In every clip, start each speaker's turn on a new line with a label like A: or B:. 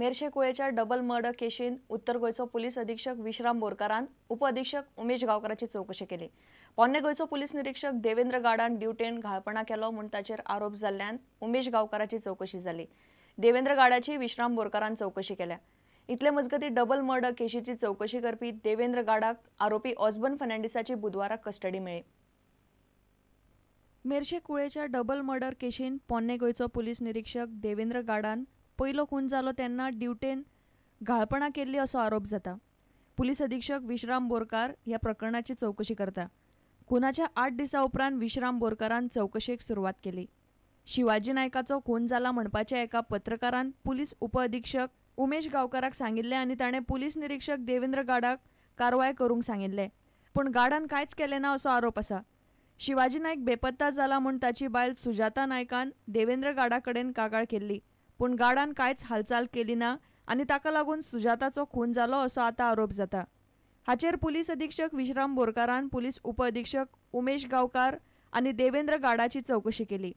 A: Merces कुळेच्या double murder केशीन उत्तर गोंयचो police अधीक्षक विश्राम बोरकारान उपअधीक्षक उमेश गांवकाराची चवकशी केली। पोन्ने गोंयचो पुलीस निरीक्षक देवेंद्र गाडान ड्युटेन घाळपणा केलो म्हूण ताचेर आरोप जाल्ल्यान उमेश गांवकाराची चवकशी जाली। देवेंद्र गाडाची विश्राम बोरकारान चवकशी केल्या। इतले मजगती डबल मर्डर केशीची चवकशी करपी देवेंद्र गाडाक आरोपी ऑसबर्न फर्नांडीसाची बुधवारा कस्टडी मेळ्ळी। मेरशे कुळेच्या डबल मर्डर केशीन पोन्ने गोंयचो पुलीस निरीक्षक देवेंद्र गाडान पयलो खून जालो तेन्ना ड्युटेन घाळपणा केल्ली असो आरोप जाता। पुलीस अधीक्षक विश्राम बोरकार ह्या प्रकरणाची चवकशी करता। खुनाच्या 8 दिसां उपरांत विश्राम बोरकारान चवकशेक सुरवात केली। शिवाजी नायकाचो खून जाला म्हणपाचें एका पत्रकारान पुलीस उपअधीक्षक उमेश गांवकाराक सांगिल्लें आनी ताणें पुलीस निरीक्षक देवेंद्र गाडाक कारवाय करूंक सांगिल्लें, पूण गाडान कांयच केलें ना असो आरोप आसा। शिवाजी नायक बेपत्ता जाला म्हूण ताची बायल सुजाता नायकान देवेंद्र गाडा कडेन कागाळ केल्ली, पूण गाडान कांयच हालचाल केली ना आनी ताका लागून सुजाताचो खून जालो असो आतां आरोप जाता। हाचेर पुलीस अधीक्षक विश्राम बोरकारान पुलीस उपअधीक्षक उमेश गांवकार आनी देवेंद्र गाडाची चवकशी केली।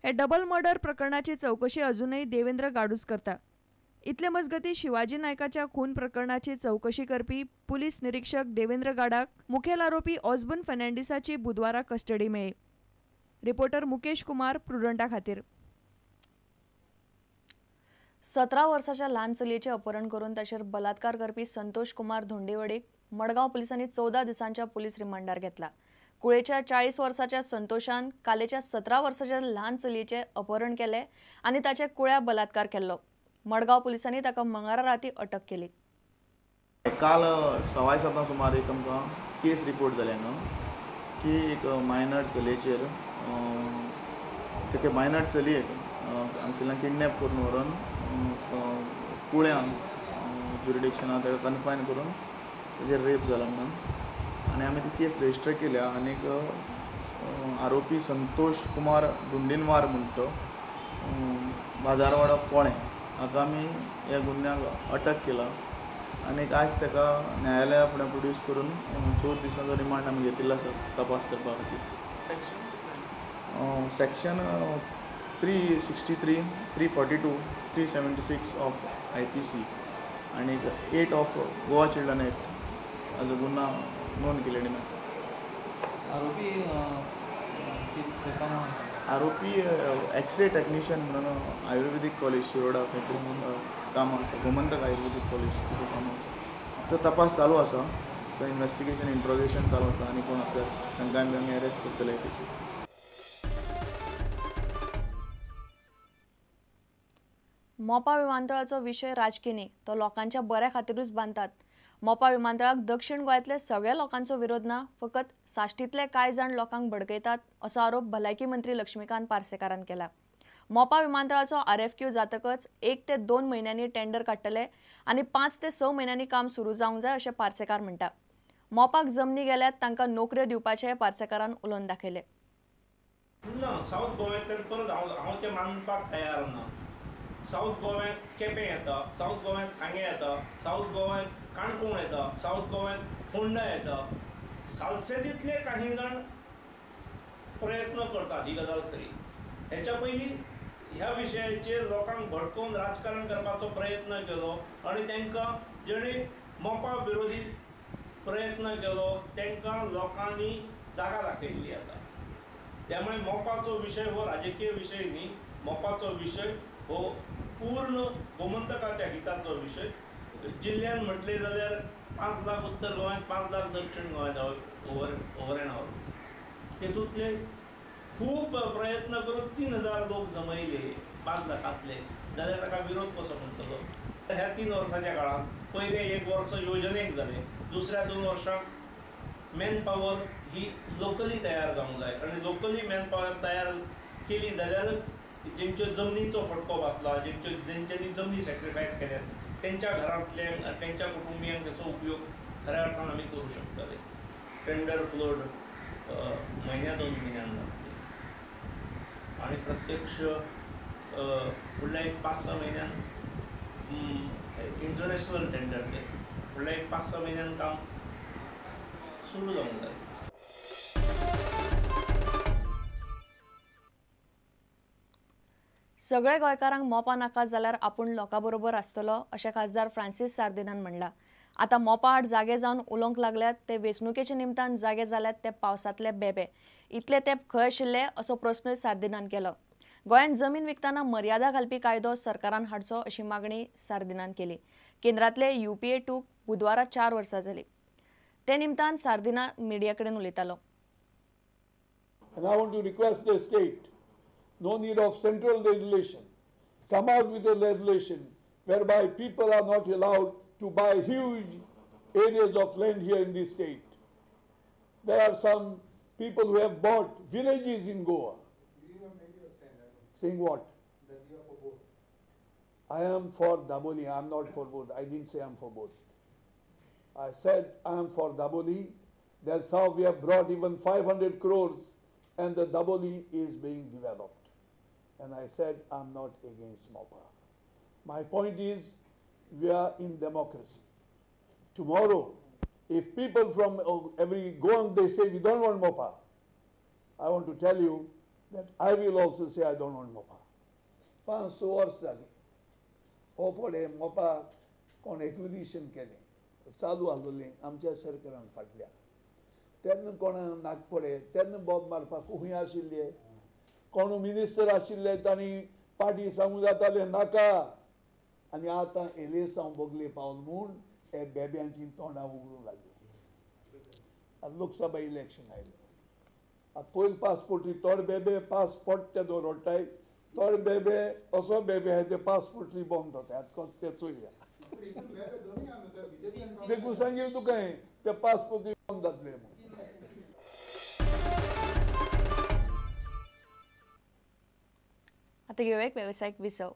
A: हे डबल मर्डर प्रकरणाची चवकशी अजूनय देवेंद्र गाडूच करता। इतले मजगती शिवाजी नायकाच्या खून प्रकरणाची चवकशी करपी पुलीस निरीक्षक देवेंद्र गाडाक मुखेल आरोपी ऑसबर्न फर्नांडीसाची बुधवारा कस्टडी मेळ्ळी। रिपोर्टर मुकेश कुमार, प्रुडंटा खातीर। 17 वर्साच्या ल्हान चलयेचें अपहरण करून ताचेर बलात्कार करपी संतोष कुमार धोंडेवडेक मडगांव पुलिसांनी 14 दिसांच्या पुलीस रिमांडार घेतला। कुळेच्या 40 वर्साच्या संतोषान कालेच्या 17 वर्साच्या ल्हान चलयेचें अपहरण केलें आनी ताचे कुळ्या बलात्कार केल्लो। मडगांव पुलिसांनी ताका मंगळारा राती अटक केली।
B: काल 7:15 सुमार एक आमकां केस रिपोर्ट जाली हांगा की एक मायनर चलयेचेर ताका मायनर चलयेक हांगसरल्यान किडनॅप करून व्हरून कुळ्यां ज्युरिडिक्शनान ताका कन्फायन करून ताचेर रेप जाला म्हणून आनी आमी ती केस रजिस्टर केल्या आनीक आरोपी संतोष कुमार गुंडीनवार म्हणटा तो बाजारवाडो कोळें हाका आमी ह्या गुन्यांक अटक केला आनीक आयज ताका न्यायालया फुडें प्रोड्यूस करून 14 दिसांचो रिमांड आमी घेतिल्लो आसा तपास करपा खातीर। Section 363, 342, 376 of IPC आनी 8 ऑफ गोवा चिल्ड्रन एक्ट हाजो गुन्यांव नोंद केलेली आसा। आरोपी एक्सरे टेक्निशियन म्हणून आयुर्वेदीक कॉलेज शिरोडा खंय तरी कामां आसा, गोमंतक आयुर्वेदीक कॉलेज तितून कामां आसा। तो तपास चालू आसा, तो इन्वेस्टिगेशन इंट्रोगेशन चालू आसा आनी कोण आसल्यार तांकां आमी अरेस्ट करतले केसी।
A: मोपा विमानतळाचो विशय राजकी न्ही, तो लोकांच्या बऱ्या खातीरूच बांदतात। मोपा विमानतळाक दक्षिण गोंयांतले सगळ्या लोकांचो विरोध ना, फकत साश्टींतले कांय जाण लोकांक भडकयतात असो आरोप भलायकी मंत्री लक्ष्मीकांत पार्सेकारान केला। मोपा विमानतळाचो RFQ जातकच 1 ते 2 म्हयन्यांनी टेंडर काडटले आनी 5 ते 6 म्हयन्यांनी काम सुरू जावंक जाय अशें पार्सेकार म्हणटा। मोपाक जमनी गेल्यात तांकां नोकऱ्यो दिवपाचें पार्सेकारान उलोवन दाखयलें।
C: ना, सावथ गोव्यांतल्यान परत हांव तें मानपाक तयार ना। सावथ गोव्यांत केपें येता, सावथ गोव्यांत सांगें येता, सावथ गोव्यांत काणकोण येता, सावथ गोव्यांत फोंडा येता। सालसेतींतले काही जाण प्रयत्न करतात ही गजाल खरी। हेच्या पयलीं ह्या विशयाचेर लोकांक भडकोवन राजकारण करपाचो प्रयत्न केलो आनी तांकां जेणे मोपा विरोधी प्रयत्न केलो तांकां लोकांनी जागा दाखयल्ली आसा। त्यामुळे मोपाचो विशय हो राजकीय विशय न्ही, मोपाचो विशय हो पूर्ण गोमंतकाच्या हिताचो विशय। जिल्ल्यान म्हटलें जाल्यार 5 लाख उत्तर गोंयांत, 5 लाख दक्षिण गोंयांत ओवर एंड ओवर तेतूंतले खूब प्रयत्न करून 3000 लोक जमयले 5 लाखांतले, जाल्यार ताका विरोध कसो म्हणटलो? ह्या 3 वर्साच्या काळांत पयलें 1 वर्स योजनेक जालें, दुसऱ्या 2 वर्सांक मॅन पावर ही लोकली तयार जावंक जाय आनी लोकली मॅन पावर तयार केली जाल्यारच जेंच्यो जमनीचो फटको बसला, जेंच्यांनी जमनी सॅक्रिफायस केल्यात तेंच्या घरांतल्यांक तेंच्या कुटुंबियांक तेचो उपयोग खऱ्या अर्थान आमी करूं शकतले। टेंडर फ्लोड म्हयन्या 2 म्हयन्यान जातले आनी प्रत्यक्ष फुडल्या एक 5-6 म्हयन्यान इंटरनॅशनल टेंडर ते फुडल्या एक 5-6 म्हयन्यान काम सुरू जावंक जाय।
A: सगळे गोंयकारांक मोपा नाका जाल्यार आपूण लोकां बरोबर आसतलो अशें खासदार फ्रांसीस सार्दिनान म्हणलां. आतां मोपा आड जागे जावन उलोवंक लागल्यात ते वेंचणुकेच्या निमतान जागे जाल्यात ते पावसांतले बेबे. इतले तेंप खंय आशिल्ले असो प्रस्नूय सार्दिनान केलो. गोंयांत जमीन विकतना मर्यादा घालपी कायदो सरकारान हाडचो अशी मागणी सार्दिनान केली. केंद्रांतले UPA 2 बुधवारा 4 वर्सां जाली. ते निमतान सार्दिना मिडिया कडेन उलयतालो.
D: And I want to request the state, no need of central legislation. Come out with a legislation whereby people are not allowed to buy huge areas of land here in this state. There are some people who have bought villages in Goa.
E: You have made your stand, I don't.
D: Saying what?
E: That you are for both.
D: I am for Dabolim. I am not for both. I didn't say I am for both. I said I am for Dabolim. That's how we have brought even 500 crores and the Dabolim is being developed. And I said I am not against Mopa. My point is, we are in democracy. Tomorrow, if people from every Goan, they say we don't want Mopa, I want to tell you that I will also say I don't want Mopa. 5 वर्स जाली हो पळय मोपा कोण acquisition केलें चालू आसलें आमच्या सरकारान फाटल्या तेन्ना कोण नागपडे तेन्ना बॉम्ब मारपाक खंय आशिल्ले कोण मिनिस्टर आशिल्ले तांणी पार्टी सांगूं जाताले नाका. आनी आतां एलेसांव बगले पावल म्हूण हे बेब्यांची तोंडां उगडूंक लागली. आतां लोकसभा इलेक्शन आयलें. आतां पयलीं पासपोर्टी थोडे बेबे पासपोर्ट ते दवरताय थोडे बेबे असो बेबे आहाय ते पासपोर्टरी बंद जाता. आतां ते चोया देखून सांगील तुका ते पासपोर्टरी बंद जातले म्हूण.
A: आतां घेवया एक वेवसायीक विसव.